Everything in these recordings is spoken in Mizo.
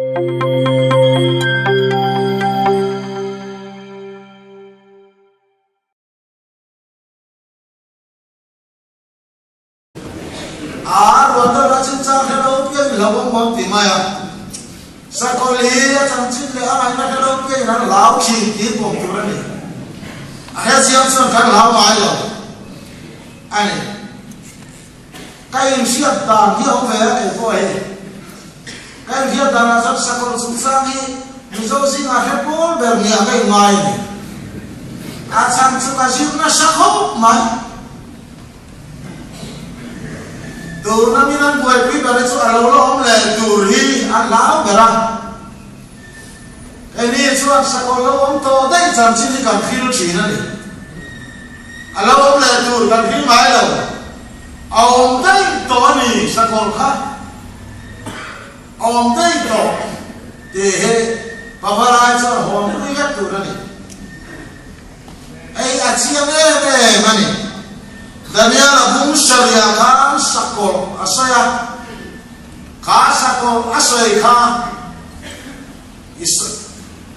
A ruan deuh a chinchang hre lo piang i hlau awm awm ti mai a. Sakawlh hi a chanchin leh a ngaihna hre lo piang in an hlau thin tih pawm tur a ni. A hrechiang chuan kan hlau ngai lo a ni. Ka inhriat dan hi a awm ve a kei pawh hi. Ka inhriat danah chuan sakawlh chungchang hi Mizo zingah hre pawl ber nia ka inngai a ni. A chhan chu ka zir nasa khawp mai. Tuna min an buaipui ber hi chu a lo la awm leh tur hi an hlau ber a. Keini chuan sakawlh lo awm tawh daih chanchin hi kan hril thin a ni. A lo awm leh tur kan hril ngai lo. A awm daih tawh a ni sakawlh kha. A awm daih tawh tih hi Pavalai chuan hawn pui vek tur a ni. Hei a chiang em em a ni. Daniel-a bung Sharia khan sakawlh a sawi a, kha sakawlh a sawi kha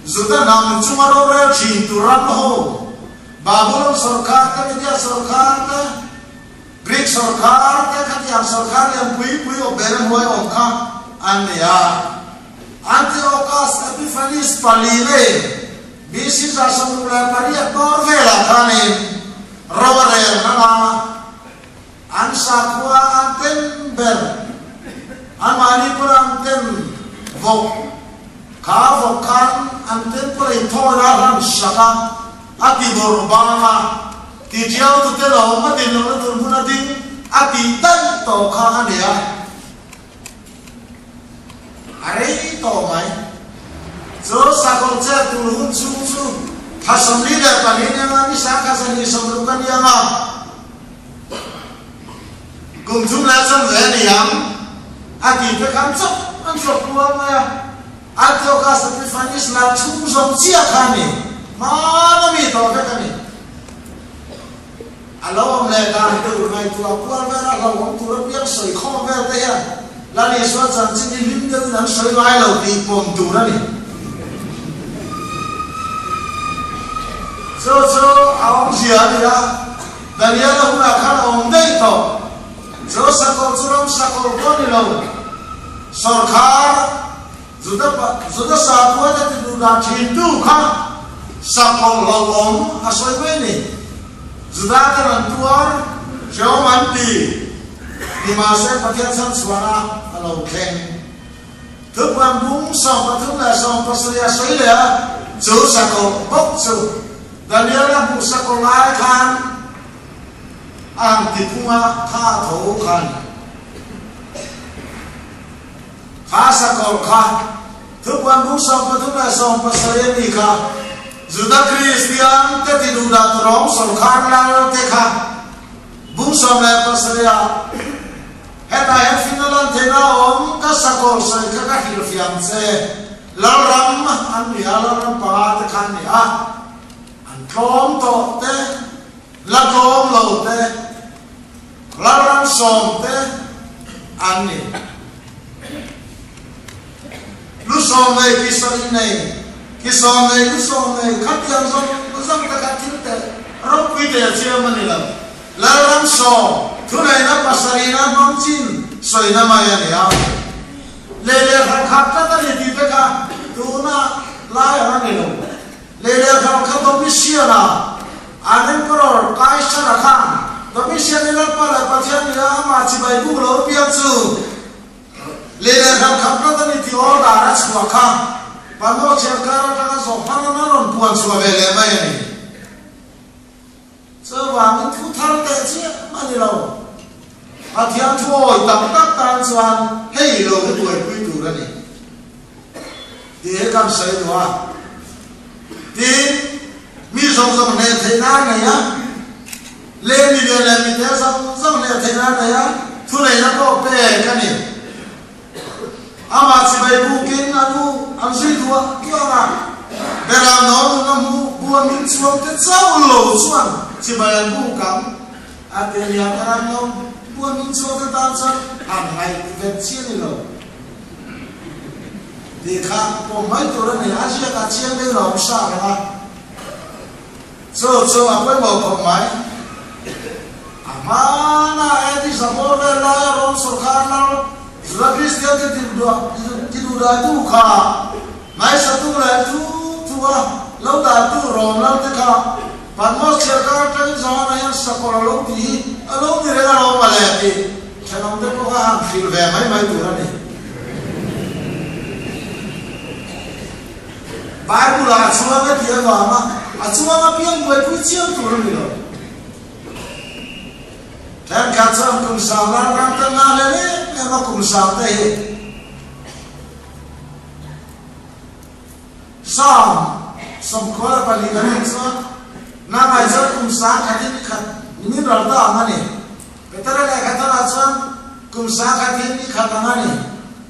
Juda hnam chunga rorel thin tur ram ho, Babulon sawrkar te, Media sawrkar te, Greek sawrkar te, khatiang sawrkar lian pui pui awp bel hnuai awm kha an ni a. Antiochus Epiphanes pali leh BC 168 bawr velah khanin ro a rel hmang a, an sakhua an ten ber, anmahni pawh an ten vawk, kha vawk khan an temple inthawina a hlan sak a, a ti bawrh bang a, ti tiau tute lawm a din lohna tur hmun a ding a tih daih tawh kha a ni a. A rei tawh mai. Chu sakawlh chet tur hun chhung chu thla 42 nia nga ni sangkhat 260 a nia nga kum thum leh chanve a ni ang a tih te khan chawp an chawp kual mai a. Antiochus Epiphanes lar chhung zawng chiah kha a ni. Hmana mi tawh vek a ni. A lo awm leh dan tur ngaihtuah kual vel a hlauhawm tur apiang sawi khawm vel te hian Lal Isua chanchin hi hlim deuhin an sawi ngai lo tih pawm tur a ni. Chu chu a awmzia a ni a, Daniela hunah khan a awm daih tawh. Chu sakawlh chu ram sakawlh pawh ni lo, sawrkhar Juda Juda sakhua te ti duh dah thintu kha sakawlh hlauhawm a sawi mai a ni. Juda ten an tuar hrehawm an ti ni mahse Pathian chhanchhuahna a lo thleng. Thupuan bung 13 leh 17 a sawi leh a, chu sakawlh bawk chu Daniel-a hmuh sakawlh lai khan a han ti phung a, kha tho kha a ni. Kha sakawlh kha Thupuan bung 13 leh 17 a ni kha Juda Kristian te ti duh dah rawng sawrkhar lal te kha bung 17 ah hetah hian finna lan theihna a awm ka sakawlh sawi kha ka hrilhfiam che Lalram an ni a Lalram panga te kha an ni a an tlawm tawh te la tlawm lo te Lalram sawm te an ni. Lu sawm nei ki sawi nei, ki sawm nei lu sawm nei khatiang zawng zawng te kha thil teh ropui teh a chiam a ni lo. Lalram sawm thuneihna pasarihna hmang chin sawina mai a ni a. Lei leh hran khat tlat a ni tih te kha tuna lai ang a ni lo. Lei leh hran kha Domitian-a An Emperor Kaisara khan Domitian i Lalpa leh Pathian nia amah chibai buk lo piang chu lei leh hran khat tlat a ni tih order a chhuah kha Pano chhiarkar atanga zawh hman an a rawn puan chhuah ve leh mai a ni. Chuvangin thu thar teh chiah a ni lo. Pathian thu awi tak tak tan chuan hei lo hi buaipui tur a ni tih hi kan sawi duh a. Tin, mi zawng zawng hneh theihna a nei a, leh mi lian leh mi te zawng zawng hneh theihna a nei a, thuneihna pawh pek a ni. Amah chibai bukin a nu an zui duah duah a, Beram no nun a hmuh bu a min chuang te chauh lo chuan chibai an buk ang a ti a nia, Beram no bu a min chuang te tan chuan han ngaih vet chi a ni lo. Tih kha pawm mai tur a ni. A ziak ah chiang deuh lo awm sa reng a. Chu chu a pawimawh khawp mai. A hmana AD Zabawr vel laia Rom sawrkar lal Juda Kristian te tiduhdaitu kha ngaihsatu leh thu thu a lo dahtu Rom lal te kha Patmos thliarkar atangin Johana hian sakawr a lo tih hi a lo ni reng a lo male tih thenawmte pawh kha han hrilh ve mai mai tur a ni. Bible ah a chuang e tih avanga a chuang apiang buaipui chiam tur a ni lo. Thenkhat chuan kum sang ral ram te nga leh em em a kum sang te hi Psalm 24 kan en chuan nangmah chuan kum sang khatin ni khat nimin ral ta ang a ni. Petera lehkha tharah chuan kum sang khatin ni khat ang a ni.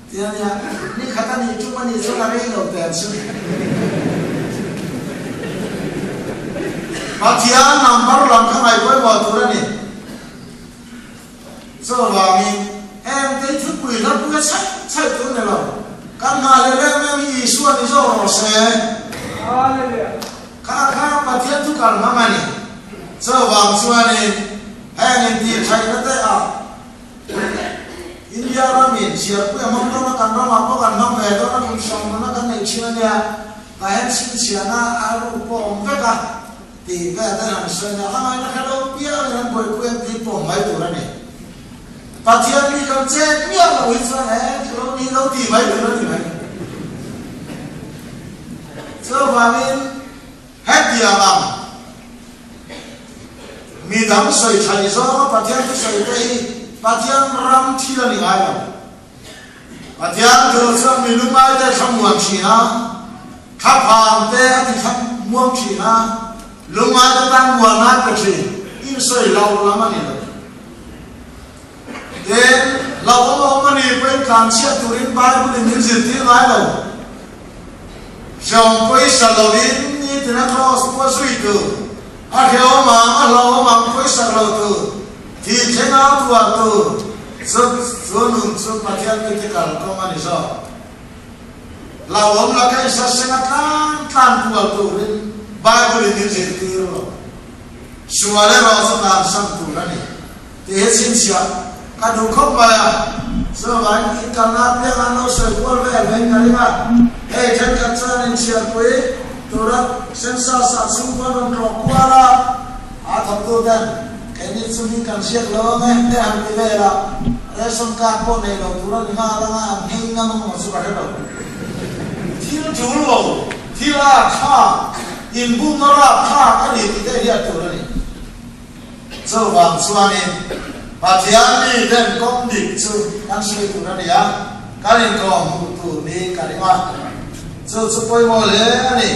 Ti a nia, ni khat a nih tum a nih chuan a rei lo teh ang chu. Pathian number lam kha ngaih pawimawh tur a ni. Chuvangin heng te thupui hla pui a chhaih chhaih tur ni lo. Kan hna leh reng reng hi Isua ni zawk rawh se. Kha kha Pathian thu kal hmang a ni. Chuvang chuanin heng intihṭhaihna te ah India ramin chhiarpui a hmang dawn a, kan ramah pawh kan hmang ve dawn a, kum sawmnuna kan neih thin a nia, tah hian chhinchhiahna a ruk pawh a awm vek a tih vel te han sawi na, a ngaihna hre lo piangin an buaipui an tih pawh mai tur a ni. Pathian mi kan chet miah loh hi chuan he lo ni lo tih mai tur a ni mai. Chuvangin hetiang ang Mi dang sawi thaih zawnga Pathian thu sawi te hi Pathian ram thil a ni ngai lo. Pathian thu chuan mi lungai te thla muan thin a, thla phang te a ti thla muang thin a, lungai te tan muan a pe thin, in sawi lo lam a ni lo. Tin, lo awm awm a nih pawhin tlanchhiat turin Bible in min zirtir ngai lo. Hreawm pawisa lovin nitina Kraws pua zui tur, a hreawm ang, a hlauhawm ang pawisa lo tur, thih thleng au tuar tur, chu chu nun chu Pathian mite kalkawng a ni zawk. Hlauhawm laka i sasenga tlan tlan kual turin Bible in min zirtir lo. Sual erawh chu tlansan tur a ni. Tih hi chhinchhiah ka duh khawp mai a, chuvangin in kalna apiang an lo sawi kual vel vein ka ring a, hei thenkhat chuan inchhiarpui tura census ah chhungkua rawn tlawh kual a, a thawktu ten keini chu hming kan hriat lo ang e te han ti vel a, ration card pawh nei lo tur a ni nghal ang a, an hming ngam ang maw chu ka hre lo. Thil tul lo, thil a thlak, inbumna rapthlak a ni tih te hriat tur a ni. Chuvang chuanin Pathian mi ten kawng dik chu kan sawi tur a ni a, kan inkawm hmuh tur niin ka ring a, chu chu pawimawh hle a ni.